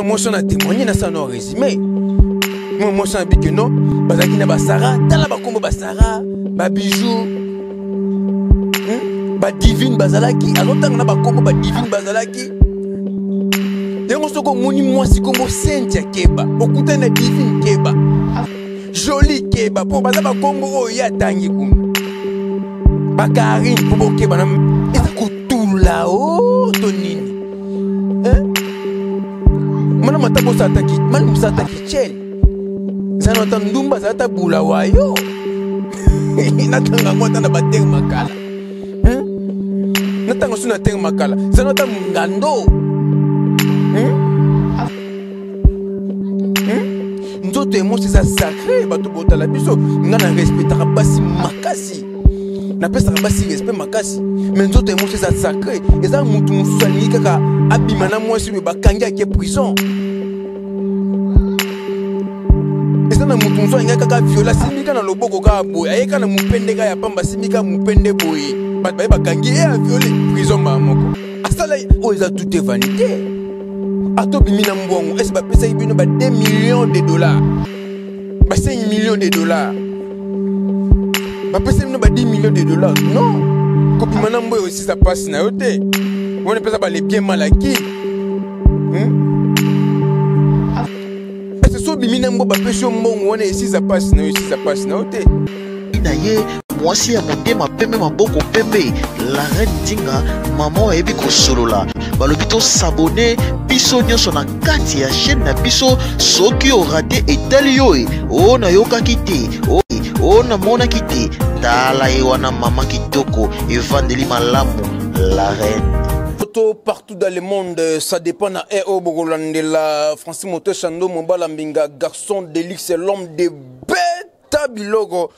Mwana mwasi wana témoigne na sana résumé. Mwana mwasi wana bike non, bazalaki na basara, tala bakombo basara, babijou. Ba divine bazalaki, azotanga na bakombo ba divine bazalaki. Yango soki omoni mwasi kombo Cynthia keba, okutani na divine keba. Jolie keba po baza bakombo oyo ye atangi kuna. Ba Karine po bokeba na eza kotula o oh, to nini? Eh? Mana mata bosa ataki, mana musa ataki chel. Zana ata ndumba zana ata bula wayo. Natanga yango ata na ba terme makala. Hmm? Natanga su na terme makala. Zana ata mungando. Hmm? Hmm? Nzoto ya mwasi eza sacré, bato botala biso. Nga na respectaka basi makasi, napesaka basi respect makasi, mais nzoto ya mwasi eza sacré. Eza mutu mosusu alingi kaka abima na mwasi oyo bakangi ake prison. Eza na mutu mosusu alingi kaka viola, asimbi kaka na loboko kaka boye, ayeka na mopende kaka ya pamba, asimbi kaka mopende boye, bato baye bakangi ye aviole, prison mbala moko. Asala oyo eza tout est vanité. Ata obimi na mbongo, ese bapesaki bino ba 2 millions de dollars, ba 5 millions de dollars, bapesaki bino ba 10 millions de dollars? Non, kobima na mbongo esisa mpasi na yo te. Wana mpeza bale bien mal acquis. Ese so obimi na mbongo, bapesi yo mbongo wana esisa mpasi na yo, esisa mpasi na yo te. Na ye mwasi ya motema pembe, maboko pembe, la reine Nzinga, mama oyebi kosolola. Balobi tosabone biso nyonso na kati ya chaîne na biso. Soki orate etali yo e, o nayokaki te, o namonaki te, tala ye wana mama kitoko, evandeli malamu, la reine. Photo partout dans le monde, ça dépend na e o bokolandela. Francis Moto Chando Mobala Mbinga, garçon de luxe, l'homme de bête biloko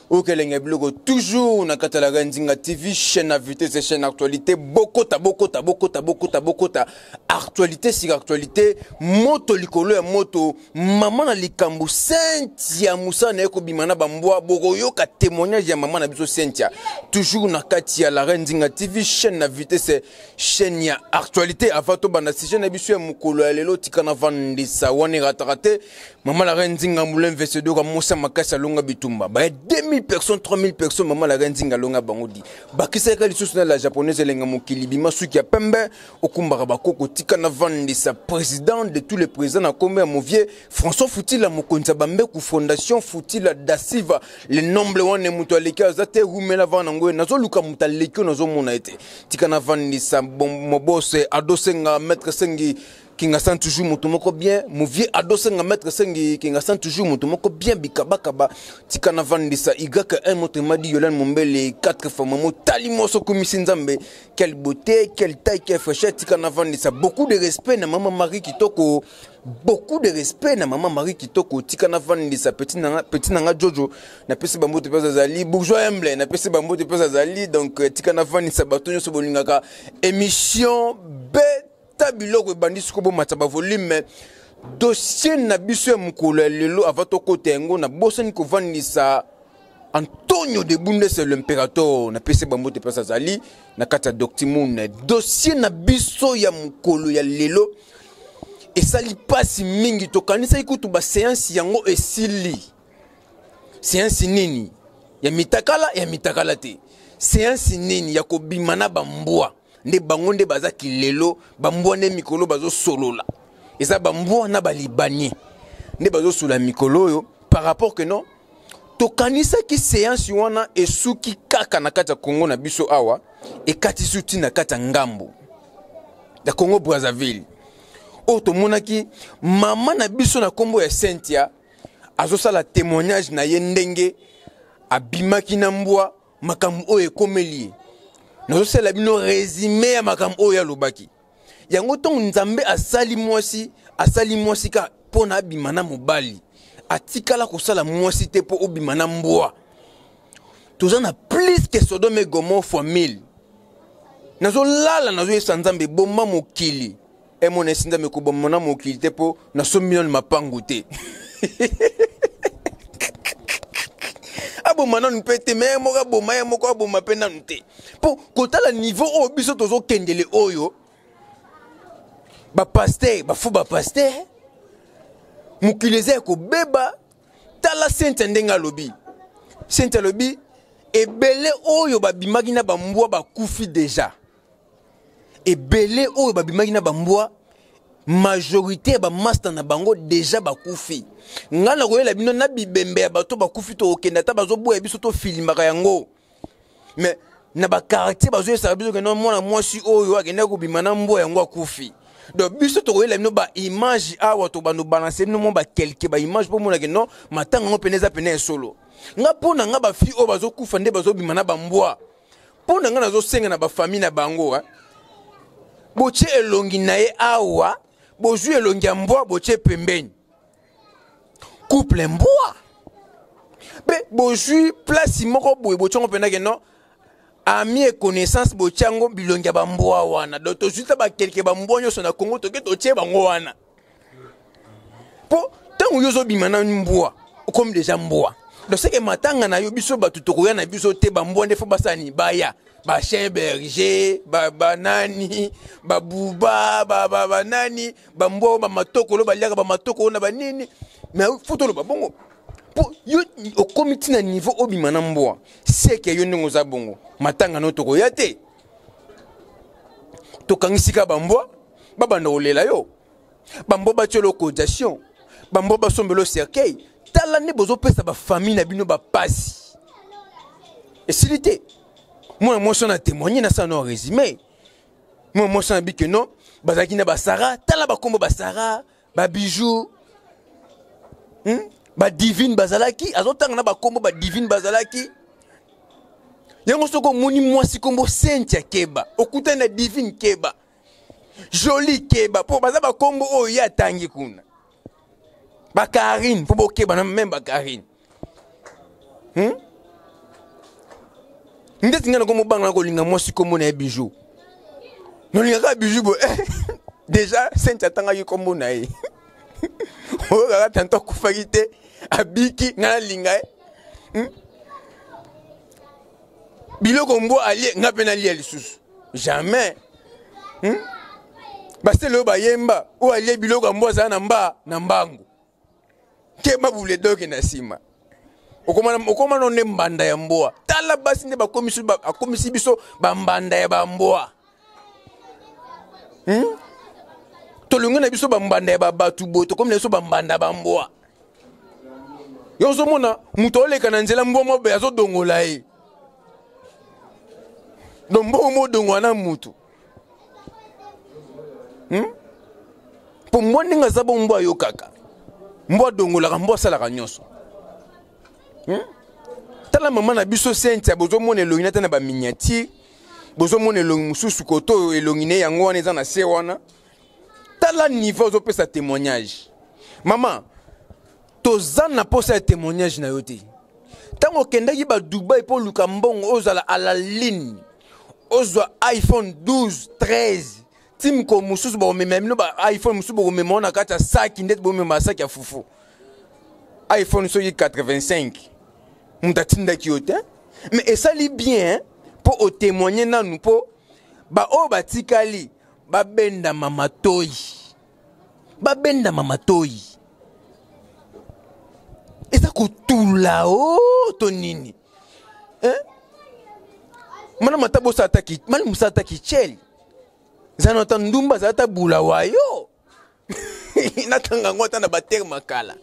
okelenge biloko toujours na kati ya la Nzinga TV, chaîne à vitesse, chaîne actualité. Bokota bokota bokota bokota bokota, actualité sur actualité, moto likolo ya moto. Mama na likambo Cynthia Musa na ekobima na bambwa, bokoyoka témoignage ya mama na biso Cynthia toujours na kati ya la Nzinga TV, chaîne à vitesse, chaîne ya actualité. Avant tobanda sujet na biso ya mokolo ya lelo, tika na vandisa wana erataka te. Mama la reine Nzinga Moulin Vesedoka Mosa Makasi alonga bitumba ba 2000 personnes, 3000 personnes. Mama la reine Nzinga alonga bango di bakisaka lisusu na la japonaise elenga mokili bima suki ya pembe okumbaka bakoko. Tika na vandisa président de tous les présidents na kombe ya Movier François Futila, mokonzi ya Bambeku Fondation Futila da Silva, le nombre wana moto aleki aza te. Rumela vana nango nazoluka moto aleki oyo nazomona ete. Tika na vandisa mobose Adosenga maître Sengi Kingasan toujours moto moko bien, Movier Adosenga maître Sengi Kingasan toujours moto moko bien bikabakaba. Tika na vandisa Y1 moto madi Yolande Mombele 4 fois mamo tali moso komisi Nzambe, quelle beauté, quelle taille, quelle fraîcheur. Tika na vandisa beaucoup de respect na maman Marie Kitoko, beaucoup de respect na maman Marie Kitoko. Tika na vandisa petit nanga, petit nanga Jojo na pesi bambote pesa zali bourgeois humble na pesi bambote pesa zali. Donc tika na vandisa bato nyonso bolingaka émission bête ta biloko ebandi siko bomata ba volume. Dossier na biso ya mokolo ya lelo, avant tokota yango, nabosani kovandisa Antonio de Bundes l'impérator na pesi bambote pesa azali na kati ya Doctimoon. Dossier na biso ya mokolo ya lelo esali pasi mingi, tokanisaki kutu ba séance yango esili. Séance nini ya mitakala, ya mitakala te, séance nini ya kobima na bambwa nde bango nde baza kilelo, bambwa nde mikolo bazosolola, eza bambwa na balibanie nde bazosolola mikolo oyo. Par rapport que non, tokanisaki séance wana esuki kaka na kati ya Congo na biso awa, ekati suti na kati ya ngambo ya Congo Brazzaville, oyo tomonaki mama na biso na kombo ya Cynthia azosala témoignage na ye ndenge abimaki na mbwa, makambo oyo ekomeli ye. Nazosala bino résumé ya makambo oyo alobaki yango. Ntongo Nzambe asali mwasi, asali mwasi kaka mpo na abima na mobali, atikala kosala mwasi te mpo obima na mbwa. Toza na plus que Sodome et Gomorrhe fois 1000. Nazolala nazoyesa Nzambe bomba mokili, emona esi Nzambe koboma na mokili te mpo nasombi nanu mapangu te, aboma nanu mpe te, me ye moko aboma, ye moko aboma mpe nanu te, mpo kotala niveau oyo biso tozokendele oyo. Bapaster, bafo bapaster, mokili eza ya kobeba. Tala Cynthia ndenge alobi. Cynthia alobi ebele oyo babimaki na bambwa bakufi deja. Ebele oyo babimaki na bambwa, majorité ya bamaster na bango deja bakufi. Ngai nakoyela bino na bibembe ya bato bakufi, tokokende ata bazoboya biso tofilimaka yango. Mais na bakartier bazoyesaka biso kende mwana mwasi oyo akendaki kobima na mbwa yango akufi. Donc biso tokoyela bino baimage awa, tobanda obalanse bino mwa bakelke baimage mpo omonake non, matanga yango pene eza pene ya solo. Nga mpo na nga, bafi oyo bazokufa nde bazobima na bambwa. Mpo na nga nazosenga na bafamille na bango, botie elongi na ye awa, bozwi elongi ya mbwa botie pembeni, couple mbwa mpe bozwi place moko boye botiango mpenza ke non, ami et connaissance, botia yango bilongi ya bambwa wana. Donc tozwi ta bakelke bambwa nyonso na Congo, toke totie bango wana. Mpo ntango yo ozobima na mbwa, okomi deja mbwa. Donc seke matanga na yo, biso bato tokoya na biso te. Bambwa nde fo basala nini? Baya bachien berger, banani, babuba, banani, bambwa oyo bamatokolo baliaka bamatokolo na banini. Mais fo toloba bongo mpo yo okomi ntina niveau obima na mbwa, seke yo ndenge oza bongo, matanga no tokoya te. Tokangisi kaka bambwa babanda kolela yo, bambwa batiela cotisation, bambwa basombela cercueil. Tala nde bozopesa bafamille na bino bapasi esili te. Mwana mwasi wana témoigne, nasala no résumé. Mwana mwasi wana bike non, bazalaki na basara. Tala bakombo basara, babijou, Badivine bazalaki, azotanga na bakombo badivine bazalaki yango. Soki omoni mwasi kombo Cynthia, keba, okutani na Divine, keba, Joli, keba, mpo baza bakombo oyo ye atangi kuna, bakarine, mpo bokeba na meme bakarine, Ndeti ngai nakombo banga na kolinga mwasi kombo na ye Bijou, nolingaka Bijou boye eh, déjà Cynthia atangaki kombo na ye oyo kaka tanto akufaki te, abiki, ngai nalinga ye, Biloko mbwa alie, ngai mpe nalia lisusu jamais, Basele oyo bayemba oyo alie biloko ya mbwa azala na mba na mbangu. Keba buledoke na nsima okoma no nde mbanda ya mbwa. Tala basi nde bakomisi biso bambanda ya bambwa, Tolingi na biso bambanda ya babato boye, tokomi na biso bambanda bambwa. Yo ozomona moto oleka na nzela, mbwa mobe azodongola ye. Donc mbongo modongola na mutu, Mpo mbwa ndenge aza bo, mbwa ayokaka, mbwa adongolaka, mbwa asalaka nyonso, Tala mama na biso Cynthia, bozomona elongi na te na baminiature, bozomona elongi mosusu koto oyo, elongi ne yango wana eza na se wana. Tala niveau ozopesa témoignage. Mama, toza na posa ya témoignage na yo te. Ntango okendaki badubai mpo oluka mbongo, ozala à la ligne, ozwa iPhone 12, 13 timko mosusu, bakomema bino ba iPhone mosusu, bokomema na kati ya saki ndeti bomema saki ya fufu, iPhone soki 85. Moto atindaki yo te, mais esali bien mpo otémoigne nanu, mpo baoyo batikali babendama matoi, babendama matoi. Eza kotula o to nini, eh? Mana mata bosala ata mani mosala ata kicheli eza na ata ndumba azala ata bula wayo. Natanga yango ata na baterme makala,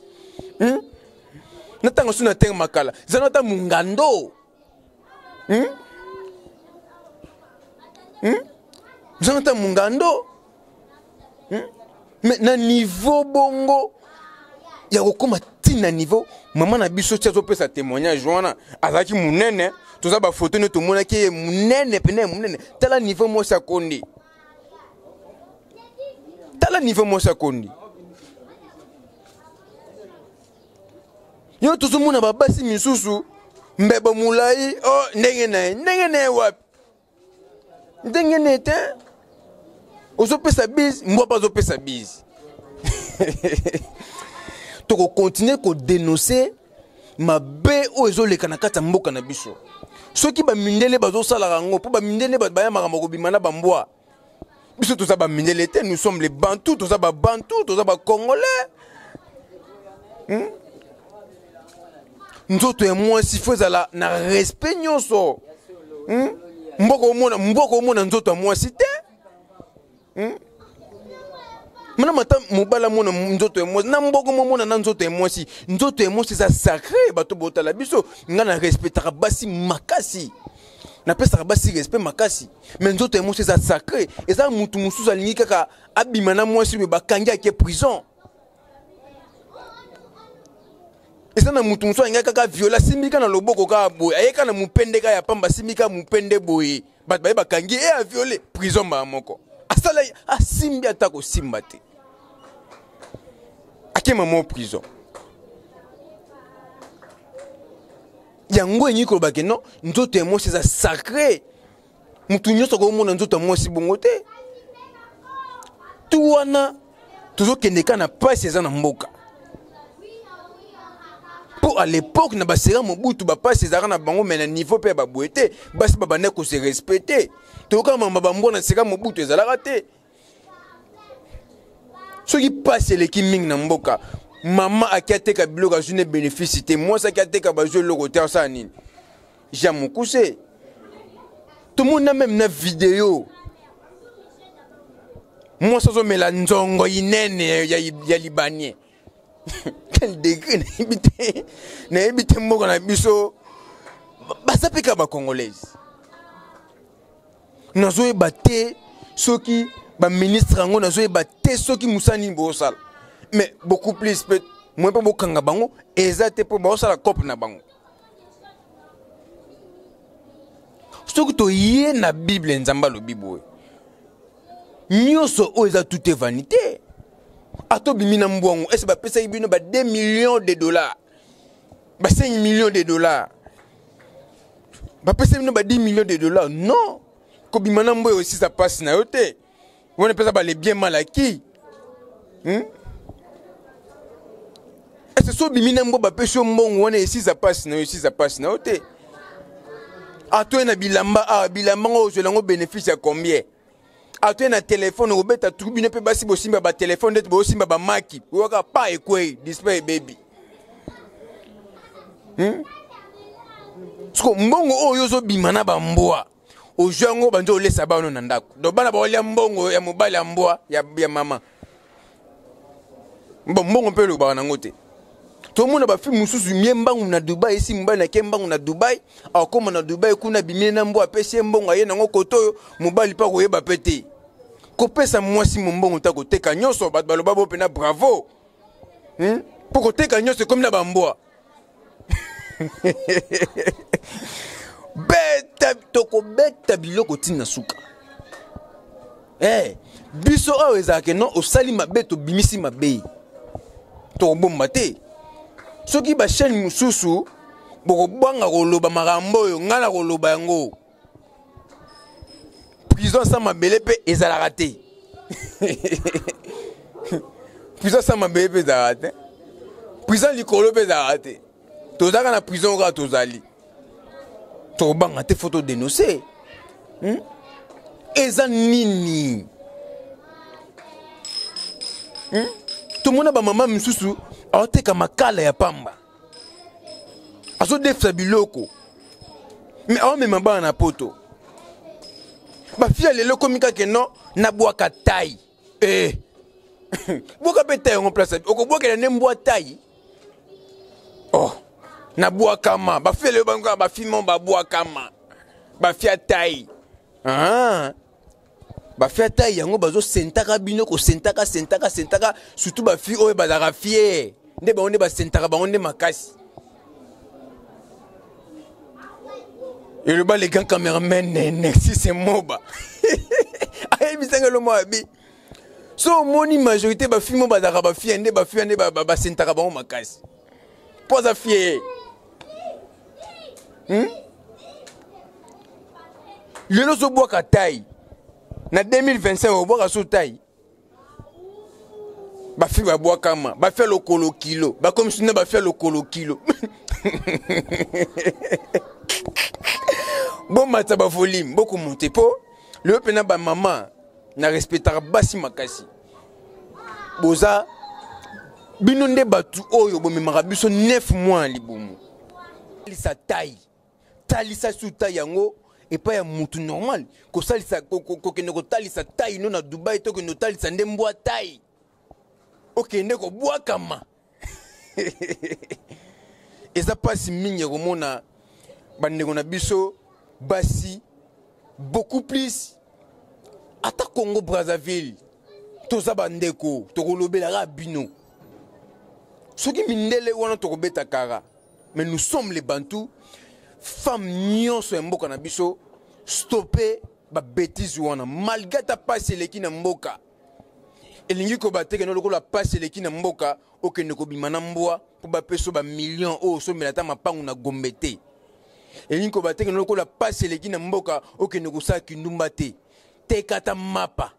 Natanga so na terme makala, eza na ata mungando, Eza na ata mungando, Mais na niveau bongo ya kokóma ntina niveau mama na biso ti azopesa témoignage wana, azalaki monene. Toza bafoto nde tomonaki ye monene pene ya monene. Tala niveau mwasi akondi, tala niveau mwasi akondi. Yo tozomona babasi misusu mbebo molai o oh, ndenge na ye, ndenge na ye wapi, ndenge na ye te. Ozopesa bise, mbwa mpe azopesa bise. Tokokontinue kodénonce mabe oyo ezoleka na kati ya mboka na biso. Soki bamindele bazosalaka yango, mpo bamindele baya makambo kobima na bambwa. Biso toza ba mindele te, nous sommes les Bantous, toza ba Bantous, toza ba Congolais. Nzoto ya mwasi fo ezala na respect nyonso. Mboka omona, mboka omona nzoto ya mwasi te. Mana mata mobala mona nzoto ya mwasi na mboko momona na nzoto ya mwasi. Nzoto ya mwasi eza sacré, bato botala biso. Nga na respectaka basi makasi. Napesaka basi respect makasi. Mais nzoto ya mwasi eza sacré. Eza mutu mosusu alingi kaka abima na mwasi oyo bakangi ake prison. Eza na mutu mosusu alingi kaka viola, asimbi kaka na loboko kaka boye, aye kaka na mupende kaka ya pamba, asimbi kaka mupende boye. Bato baye bakangi ye a violé, prison mbala moko. Asala asimbi ata kosimba te. Akema mo prison. Yango elingi koloba ke non, nzoto ya mwasi eza sacré. Mutu nyonso akomona nzoto ya mwasi bongo te. Tu wana tozokende kaka na pasi eza na mboka. Po à l'époque na basera Mobutu ba pasi ezalaka na bango mais na niveau pe ya baboye te, basi babandaki ko se respecter. Toyoka mamba bambwa na sera Mobutu ezalaka te. Soki pasi eleki mingi na mboka, mama aki ateka biloko azwi ne bénéfice te, mwasi aki ateka bazwi eloko te, asala nini? Jean Mokuse. Tomona même na vidéo mwasi azomela nzongo inene ya Libanais. Quel degré, nayebi te, nayebi te mboka na biso baza mpe kaka ba Congolaise. Nazoyeba te soki ba ministre yango, nazoyeba te soki mosala nini bozosala, mais beaucoup plus mpe moyen mpo bokanga bango eza te mpo bazosala cope na bango. Soki toye na Bible, Nzambe alobi boye, nyonso oyo eza tout est vanité. Ata obimi na mbwango, est-ce bapesaki bino ba 2 millions de dollars, ba 5 millions de dollars, bapesaki bino ba 10 millions de dollars? Non, kobima na mbwa aussi ça passe na yo te. Wana mpeza ba les bien mal acquis. Est-ce so obimi na mbwa bapesi yo mbongo wana esisa passe na yo, esisa passe na yo te. Atoye na bilamba, ah, bilamba ngo ozwela yango bénéfice ya combien? Atoye na téléphone okobeta trou, bino mpe basi bosimba ba téléphone ndeti bosimba ba maki, oyaka pa ekwei, display ebebi. Siko mbongo oyo ozobima na ba mbwa, ozwi yango banzo olesa bana na ndako. Donc bana baolia mbongo ya mobali ya mbwa ya mama. Bon, mbongo mpe elobaka nango te. Tomona ba film mosusu mie mbangu na Dubai, esi mobali na ke mbangu na Dubai, akoma na Dubai kuna bimie na mbwa apesi ye mbongo aye nango koto oyo mobali mpe akoyeba pe te. Kopesa mwasi mombongo ta koteka nyonso, bato baloba bo pena bravo. Po koteka nyonso ekomi na ba mbwa. Beta, tokobeta biloko ntina suka. Biso oyo ezalaka non, osali mabe tobimisi mabe. Tokobomba te. Soki ba chaîne mosusu bokobanga koloba makambo oyo, ngai na koloba yango. Prison sans mabele pe ezalaka te. Prison sans mabele pe ezalaka te. Prison likolo pe ezalaka te. Tozalaka na prison kaka tozali. Tokobanga te, faut to dénoncer. Eza nini? Tomona ba mama misusu aoteka makala ya pamba. Azodefisa biloko. Mais aomema bana na poto. Ba fille lelo komi kaka non, nabwaka taille. Bwaka pe taille ngo place. Okobwakela nde mbwa taille. Oh, nabwakama. Ba fille lelo bango ba fille mo babwakama. Ba fille taille. Ah. Ba fille taille yango bazo sentaka bino ko sentaka sentaka sentaka, surtout ba fille oyo bazalaka fier. Nde bango nde ba sentaka bango nde makasi. Eloba les grands cameramen Nexus et Moba. Ayebisanga lomo abi. So omoni majorité ba fille mo bazalaka ba fille nde ba fille nde ba sentaka bango makasi. Po aza fier. Lelo ozobwaka taille. Na 2025 obwaka so taille. Ba fille babwakama, ba fille lokolo kilo, ba comme si ba fille lokolo kilo. Bon matsa ba volume, beaucoup monter po le pena ba maman. Na respectaka basi makasi. Boza bino nde batu oyo bomemaka biso 9 mois ya libumu. Talisa taille. Talisa su taille yango epai ya mutu normal. Kosalisa kokende kotalisa taille no na Dubai to kende kotalisa nde mbwa taille. Okende kobwakama. Eza pasi mingi ya komona bandeko na biso basi beaucoup plus ata Congo Brazzaville toza bandeko tokolobelaka bino soki mindele wana tokobeta kara, mais nous sommes les Bantous. Femme nyonso ya mboka na biso, stopper ba bêtises wana malgré ta pasi eleki na mboka. Elingi kobateke no lokola pasi eleki na mboka, okende kobima na mbwa mpo bapesa ba million oyo osombela ata mapangu na Gombe te. Elingi kobateke no lokola pasi eleki na mboka, okende kosala kindumba te. Teka ata mapa,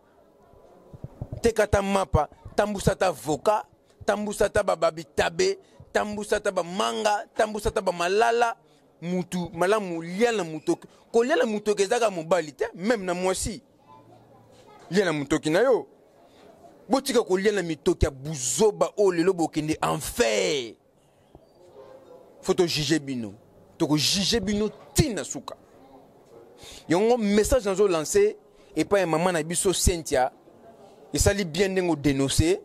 teka ata mapa, tambusa ata avocat, tambusa ata bababitabe, tambusa ata bamanga, tambusa ata bamalala. Mutu malamu lia na mutoki. Kolia na mutoki ezaka mobali te, même na mwasi. Lia na mutoki na yo. Botika kolia na mitoki ya buzoba oyo lelo bokende enfer. Faut to juger bino. Toko juger bino tina suka. Yongo message nazo lancer epai ya mama na biso Cynthia, esali bien ndenge dénoncer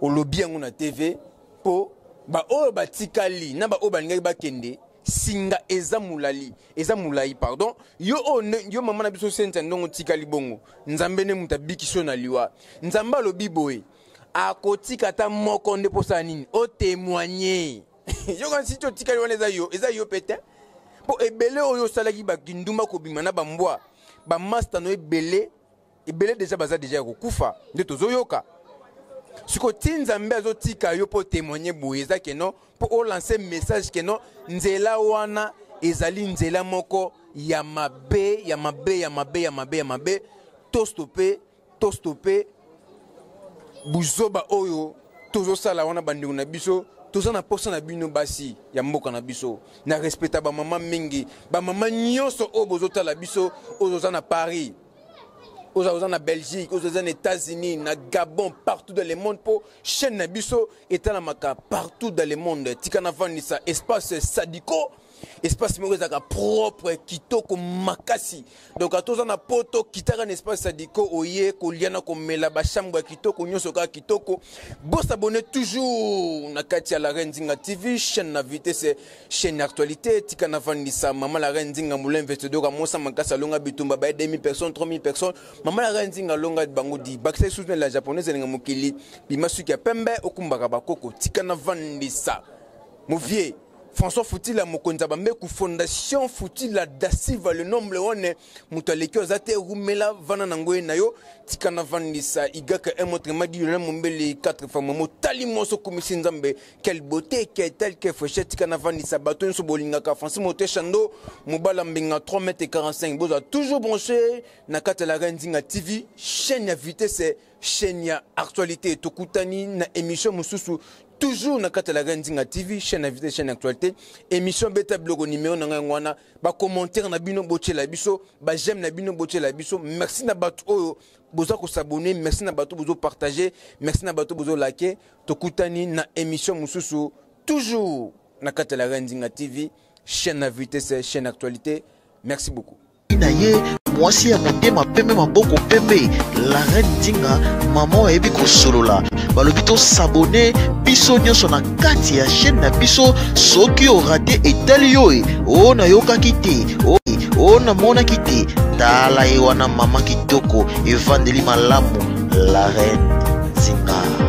olobi yango na TV po ba oyo batikali na ba oyo balingaki bakende singa eza mulali, eza mulai pardon. Yo oyo yo mama na biso Cynthia ndongo tikali bongo, Nzambe ne muta bikiso na liwa. Nzambe alobi boye akotika ata moko nde posa nini o témoigner. Yo kasi to tikali wana eza yo, eza yo pete. Po ebele oyo osalaki ba kindumba kobima na bambwa, ba master no ebele, ebele déjà baza déjà ya kokufa nde tozoyoka. Siko ti Nzambe azotika yo po témoigner boye eza ke non, po o lancer message ke non, nzela wana ezali nzela moko ya mabe, ya mabe, ya mabe, ya mabe, ya mabe. To stopper, to stopper buzoba oyo tozosala wana bandeko na biso. Toza na posa na bino basi ya mboka na biso. Na respecta ba mama mingi, ba mama nyonso oyo bozotala biso, oyo oza na Paris, oyo oza na Belgique, oyo oza na États-Unis, na Gabon, partout dans le monde, po chaîne na biso etalamaka partout dans le monde. Tika na vandisa espace Sadiko, espace moko ezalaka propre, kitoko makasi. Donc atoza na poto, kitaka na espace Sadiko, oye kolia na komela ba chambre ya kitoko nyonso kaka kitoko. Bo s'abonner toujours na kati ya La Reine Nzinga TV, chaîne na vitesse, chaîne actualité. Tika na vandisa mama La Reine Nzinga Moulin Vestedoka Mosa Makasa longa bitumba ba 2000 personnes, 3000 personnes. Mama La Reine Nzinga longa bango di bakisa sous la japonaise nga mokili bima suki ya pembe okumbaka bakoko. Tika na vandisa mon vieux François Futila mokonzi ya Bambeku, Fondation Futila da Silva, le nombre one moto aleki oza te, rumela vana na ngoye na yo. Tika na vandisa igaka un autre madi yona mombele 4 fois momo tali moso komisi Nzambe, quelle beauté, quelle telle que fraîcheur. Tika na vandisa bato nyonso bolingaka Francis Mote Chando mobala mbinga 3 mètres 45, boza toujours branché na kati ya La Reine Nzinga TV, chaîne ya vitesse, chaîne ya actualité. Tokutani na émission mosusu toujours na kati ya La Reine Nzinga TV, chaîne ya vitesse, chaîne actualité. Émission beta biloko numéro na ngai wana, ba commentaire na bino botiela biso, ba j'aime na bino botiela biso. Merci na bato oyo boza ko s'abonner, merci na bato bozo partager, merci na bato bozo liker. Tokutani na émission mosusu toujours na kati ya La Reine Nzinga TV, chaîne ya vitesse, chaîne actualité. Merci beaucoup. Na ye mwasi ya motema pembe, maboko pembe, La Reine Nzinga, mama ayebi kosolola. Balobi to s'abonner biso nyonso na kati ya chaîne na biso. Soki orate etali yo e, o nayokaki te, o, o namonaki te, tala ye wana mama kitoko, evandeli malamu, La Reine Nzinga.